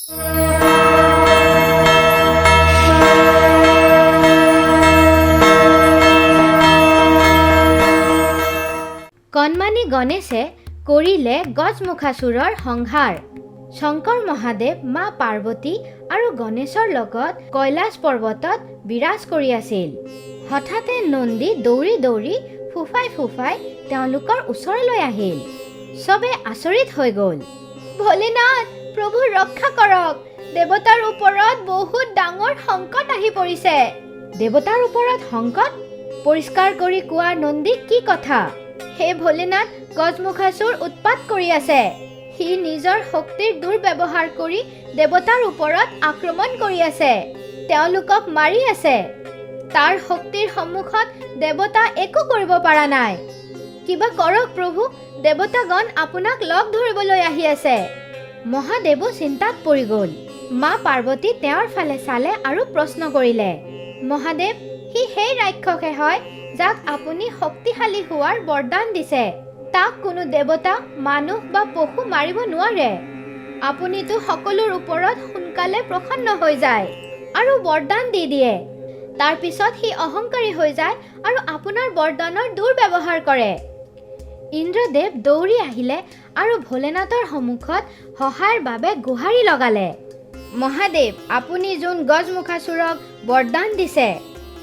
কণমানি গণেশে কৰিলে গজমুখাসুৰৰ সংহাৰ। শংকৰ মহাদেৱ মা পাৰ্বতী আৰু গণেশৰ লগত কৈলাশ পৰ্বতত বিৰাজ কৰি আছিল। হঠাতে নন্দী দৌৰি দৌৰি ফুফাই ফুফাই তেওঁলোকৰ ওচৰলৈ আহিল। চবে আচৰিত হৈ গ'ল। ভোলেনাথ, প্ৰভু ৰক্ষা কৰক, দেৱতাৰ ওপৰত বহুত ডাঙৰ সংকট আহি পৰিছে। দেৱতাৰ ওপৰত সংকট? পৰিষ্কাৰ কৰি কোৱা নন্দী, কি কথা? হে ভোলেনাথ, গজমুখাসুৰ উৎপাত কৰি আছে। সি নিজৰ শক্তিৰ দুৰ্ব্যৱহাৰ কৰি দেৱতাৰ ওপৰত আক্ৰমণ কৰি আছে, তেওঁলোকক মাৰি আছে। তাৰ শক্তিৰ সন্মুখত দেৱতা একো কৰিব পৰা নাই। কিবা কৰক প্ৰভু, দেৱতাগণ আপোনাক লগ ধৰিবলৈ আহি আছে। মহাদেৱো চিন্তাত পৰি গ'ল। মা পাৰ্বতী তেওঁৰ ফালে চালে আৰু প্ৰশ্ন কৰিলে, মহাদেৱ, সি সেই ৰাক্ষসে হয় যাক আপুনি শক্তিশালী হোৱাৰ বৰদান দিছে। তাক কোনো দেৱতা, মানুহ বা পশু মাৰিব নোৱাৰে। আপুনিতো সকলোৰ ওপৰত সোনকালে প্ৰসন্ন হৈ যায় আৰু বৰদান দি দিয়ে। তাৰ পিছত সি অহংকাৰী হৈ যায় আৰু আপোনাৰ বৰদানৰ দুৰ্ব্যৱহাৰ কৰে। ইন্দ্ৰদেৱ দৌৰি আহিলে আৰু ভোলেনাথৰ সন্মুখত সহায়ৰ বাবে গোহাৰি লগালে। মহাদেৱ, আপুনি যোন গজমুখাসুৰক বৰদান দিছে,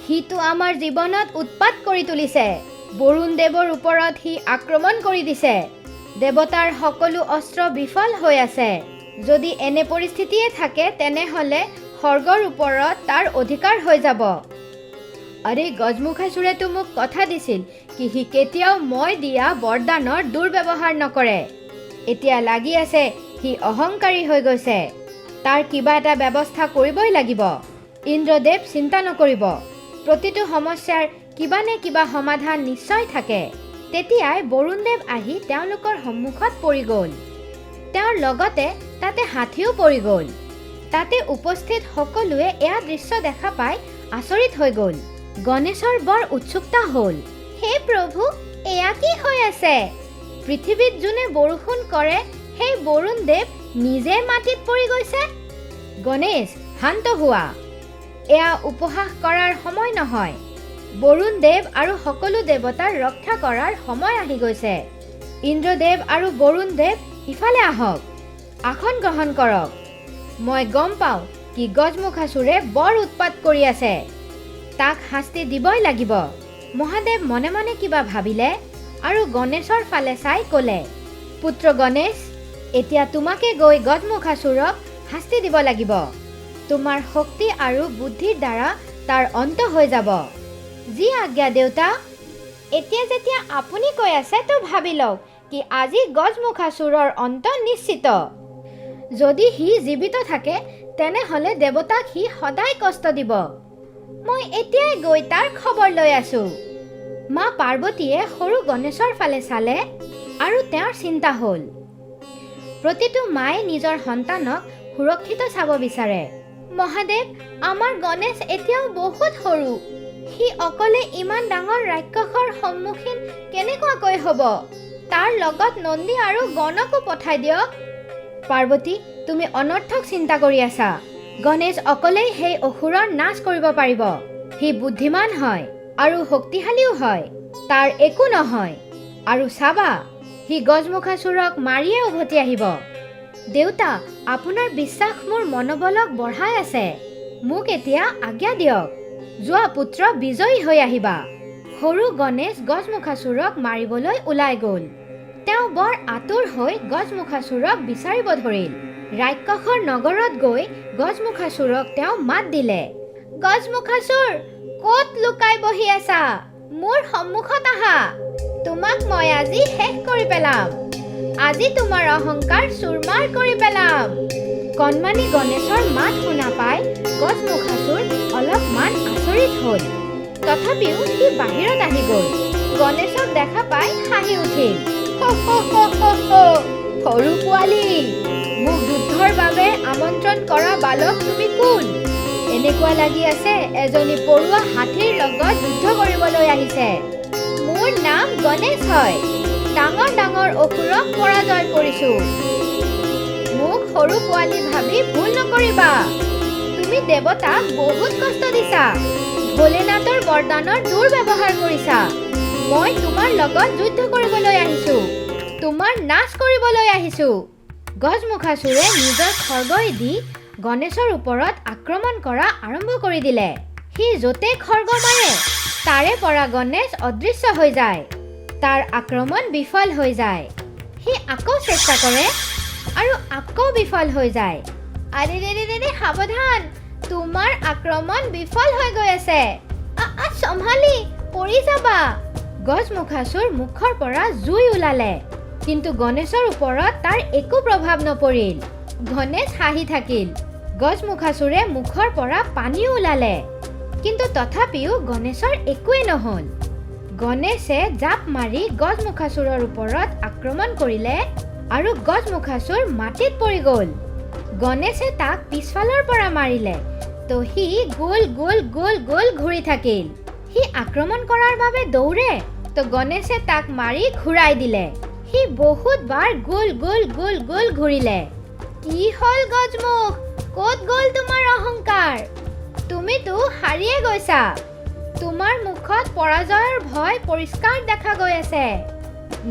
সিটো আমাৰ জীৱনত উৎপাত কৰি তুলিছে। বৰুণ দেৱৰ ওপৰত সি আক্ৰমণ কৰি দিছে। দেৱতাৰ সকলো অস্ত্ৰ বিফল হৈ আছে। যদি এনে পৰিস্থিতিয়ে থাকে, তেনেহ'লে স্বৰ্গৰ ওপৰত তাৰ অধিকাৰ হৈ যাব। আৰে, গজমুখাসুৰেতো মোক কথা দিছিল কি সি কেতিয়াও মই দিয়া বৰদানৰ দুৰ্ব্যৱহাৰ নকৰে। এতিয়া লাগি আছে সি অহংকাৰী হৈ গৈছে। তাৰ কিবা এটা ব্যৱস্থা কৰিবই লাগিব। ইন্দ্ৰদেৱ, চিন্তা নকৰিব, প্ৰতিটো সমস্যাৰ কিবা নে কিবা সমাধান নিশ্চয় থাকে। তেতিয়াই বৰুণদেৱ আহি তেওঁলোকৰ সন্মুখত পৰি গ'ল। তেওঁৰ লগতে তাতে হাতীও পৰি গ'ল। তাতে উপস্থিত সকলোৱে এয়া দৃশ্য দেখা পাই আচৰিত হৈ গ'ল। গণেশৰ বৰ উৎসুকতা হ'ল। হে প্ৰভু, এয়া কি হৈ আছে? পৃথিৱীত যোনে বৰষুণ কৰে, সেই বৰুণদেৱ নিজে মাটিত পৰি গৈছে। গণেশ, শান্ত হোৱা। এয়া উপহাস কৰাৰ সময় নহয়। বৰুণ দেৱ আৰু সকলো দেৱতাৰ ৰক্ষা কৰাৰ সময় আহি গৈছে। ইন্দ্ৰদেৱ আৰু বৰুণ দেৱ, ইফালে আহক, আসন গ্ৰহণ কৰক। মই গম পাওঁ কি গজমুখাসুৰে বৰ উৎপাত কৰি আছে। তাক শাস্তি দিবই লাগিব। মহাদেৱ মনে মনে কিবা ভাবিলে আৰু গণেশৰ ফালে চাই ক'লে, পুত্ৰ গণেশ, এতিয়া তোমাকে গৈ গজমুখাসুৰক শাস্তি দিব লাগিব। তোমাৰ শক্তি আৰু বুদ্ধিৰ দ্বাৰা তাৰ অন্ত হৈ যাব। যি আজ্ঞা দেউতা। এতিয়া যেতিয়া আপুনি কৈ আছে, তো ভাবি লওক কি আজি গজমুখাসুৰৰ অন্ত নিশ্চিত। যদি সি জীৱিত থাকে, তেনেহ'লে দেৱতাক সি সদায় কষ্ট দিব। মই এতিয়াই গৈ তাৰ খবৰ লৈ আছো। মা পাৰ্বতীয়ে সৰু গণেশৰ ফালে চালে আৰু তেওঁৰ চিন্তা হ'ল। প্ৰতিটো মায়ে নিজৰ সন্তানক সুৰক্ষিত চাব বিচাৰে। মহাদেৱ, আমাৰ গণেশ এতিয়াও বহুত সৰু। সি অকলে ইমান ডাঙৰ ৰাক্ষসৰ সন্মুখীন কেনেকুৱাকৈ হ'ব? তাৰ লগত নন্দী আৰু গণকো পঠাই দিয়ক। পাৰ্বতী, তুমি অনৰ্থক চিন্তা কৰি আছা। গণেশ অকলেই সেই অসুৰৰ নাশ কৰিব পাৰিব। সি বুদ্ধিমান হয় আৰু শক্তিশালীও হয়। তাৰ একো নহয়। আৰু চাবা, সি গজমুখাসুৰক মাৰিয়ে উভতি আহিব। দেউতা, আপোনাৰ বিশ্বাস মোৰ মনোবলক বঢ়াই আছে। মোক এতিয়া আজ্ঞা দিয়ক। যোৱা পুত্ৰ, বিজয়ী হৈ আহিবা। সৰু গণেশ গজমুখাসুৰক মাৰিবলৈ ওলাই গ'ল। তেওঁ বৰ আতুৰ হৈ গজমুখাসুৰক বিচাৰিব ধৰিল। ৰাক্ষসৰ নগৰত গৈ গজমুখাসুৰক তেওঁ মাত দিলে, গজমুখাসুৰ, ক'ত লুকাই বহি আছা? মোৰ সন্মুখত আহা। তোমাক মই আজি শেষ কৰি পেলাম। আজি তোমাৰ অহংকাৰ চুৰমাৰ কৰি পেলাম। কণমানি গণেশৰ মাত শুনা পাই গজমুখাসুৰ অলপমান আচৰিত হ'ল। তথাপিও সি বাহিৰত আহি গ'ল। গণেশক দেখা পাই হাঁহি উঠিল। "হ, হ, হ, হ, হ, সৰু পোৱালি, মোক যুদ্ধৰ বাবে আমন্ত্ৰণ কৰা বালক তুমি কোন? এনেকুৱা লাগি আছে এজনী পৰুৱা হাতীৰ লগত যুদ্ধ কৰিবলৈ আহিছে। মোৰ নাম গণেশ হয়। ডাঙৰ ডাঙৰ অসুৰক পৰাজয় কৰিছো। মোক সৰু পোৱালি ভাবি ভুল নকৰিবা। তুমি দেৱতাক বহুত কষ্ট দিছা, ভোলেনাথৰ বৰদানৰ দুৰ্ব্যৱহাৰ কৰিছা। মই তোমাৰ লগত যুদ্ধ কৰিবলৈ আহিছো, তোমাৰ নাশ কৰিবলৈ আহিছো। গজমুখাসুৰে নিজৰ খৰ্গই দি গণেশৰ ওপৰত আক্ৰমণ কৰা আৰম্ভ কৰি দিলে। সি য'তেই খৰ্গ মাৰে, তাৰে পৰা গণেশ অদৃশ্য হৈ যায়। তাৰ আক্ৰমণ বিফল হৈ যায়। সি আকৌ চেষ্টা কৰে আৰু আকৌ বিফল হৈ যায়। আৰে ৰে ৰে ৰে ৰে, সাৱধান, তোমাৰ আক্ৰমণ বিফল হৈ গৈ আছে। আ আ, চম্ভালি পৰি যাবা। গজমুখাসুৰ মুখৰ পৰা জুই ওলালে, কিন্তু গণেশৰ ওপৰত তাৰ একো প্ৰভাৱ নপৰিল। গণেশ হাঁহি থাকিল। গজমুখাসুৰে মুখৰ পৰা পানীও ওলালে, কিন্তু তথাপিও গণেশৰ একোৱেই নহ'ল। গণেশে জাপ মাৰি গজমুখাসুৰৰ ওপৰত আক্ৰমণ কৰিলে আৰু গজমুখাসুৰ মাটিত পৰি গ'ল। গণেশে তাক পিছফালৰ পৰা মাৰিলে, তো সি গোল গোল গোল গোল ঘূৰি থাকিল। সি আক্ৰমণ কৰাৰ বাবে দৌৰে, তো গণেশে তাক মাৰি ঘূৰাই দিলে। সি বহুত বাৰ গোল গোল গোল গোল ঘূৰিলে। কি হ'ল গজমুখ, ক'ত গ'ল তোমাৰ অহংকাৰ? তুমিতো হাৰিয়ে গৈছা। তোমাৰ মুখত পৰাজয়ৰ ভয় পৰিষ্কাৰ দেখা গৈ আছে।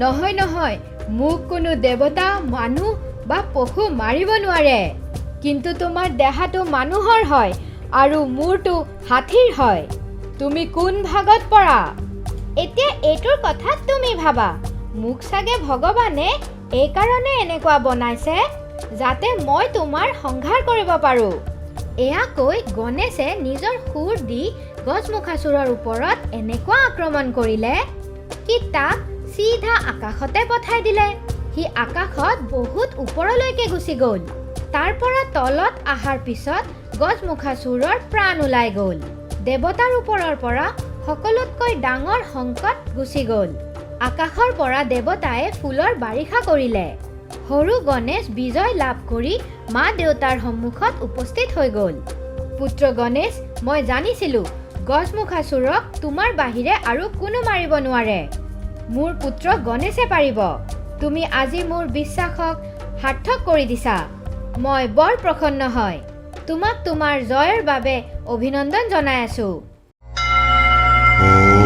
নহয় নহয়, মোক কোনো দেৱতা, মানুহ বা পশু মাৰিব নোৱাৰে। কিন্তু তোমাৰ দেহাটো মানুহৰ হয় আৰু মূৰটো হাতীৰ হয়। তুমি কোন ভাগত পৰা? এতিয়া এইটোৰ কথা তুমি ভাবা। মোক চাগে ভগৱানে এইকাৰণে এনেকুৱা বনাইছে যাতে মই তোমাৰ সংহাৰ কৰিব পাৰোঁ। এয়া কৈ গণেশে নিজৰ শুঁৰ দি গজমুখাসুৰৰ ওপৰত এনেকুৱা আক্ৰমণ কৰিলে কি তাক চিধা আকাশতে পঠাই দিলে। সি আকাশত বহুত ওপৰলৈকে গুচি গ'ল। তাৰ পৰা তলত অহাৰ পিছত গজমুখাসুৰৰ প্ৰাণ ওলাই গ'ল। দেৱতাৰ ওপৰৰ পৰা সকলোতকৈ ডাঙৰ সংকট গুচি গ'ল। আকাশৰ পৰা দেৱতাই ফুলৰ বাৰিষা কৰিলে। সৰু গণেশ বিজয় লাভ কৰি মা দেউতাৰ সন্মুখত উপস্থিত হৈ গ'ল। পুত্ৰ গণেশ, মই জানিছিলোঁ গজমুখাসুৰক তোমাৰ বাহিৰে আৰু কোনো মাৰিব নোৱাৰে। মোৰ পুত্ৰ গণেশে পাৰিব। তুমি আজি মোৰ বিশ্বাসক সাৰ্থক কৰি দিছা। মই বৰ প্ৰসন্ন হয়। তোমাক তোমাৰ জয়ৰ বাবে অভিনন্দন জনাই আছোঁ। ॐ।